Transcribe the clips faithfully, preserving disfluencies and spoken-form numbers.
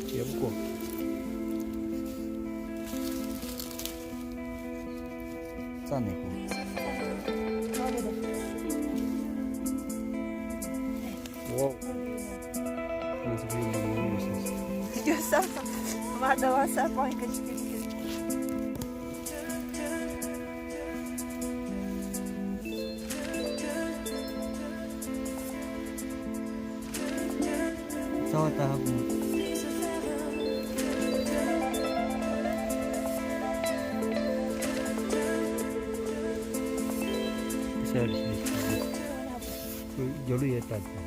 རྒྱལ་པོ་ཀོ། རྩ་ནས་ཀོ། འོ། ང་ཚོ་བོད་ཡིག་ཡོང་མི་ཤེས། ཡོད་ས། མ་འདྲ་བ་ས་པང་ཡིན་གི་ཅི་གི་ཅི་གི། རྩ་བ་ལྟ་ཧ་གོ། ཤ་རི་ཤ་རི་ཤ་རི། ཁོས་རྒྱ་ལོ་ཡས་ལྟ་དེ།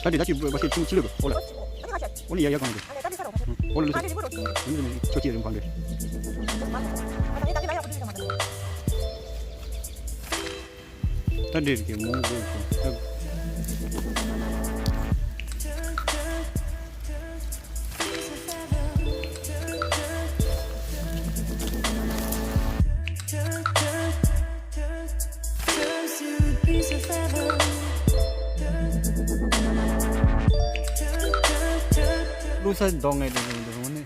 ད་དེ་ད་ཅི་བ་ཤེས་ཆུང་ཆི་ལེ་གོ་ཨོ་ལ། ཨོ་ལ་ཡ་ཡ་གང་དེ། ཨོ་ལ་ལུ་སི། ཆོ་ཅི་རིང་ཕང་གེ། ད་འདྲེ་རིགས་ཀྱི་མོ་གོ་ད། བླུག་ས་འདོགས་ངེས་དེ་འདུག་འདུག་ནི།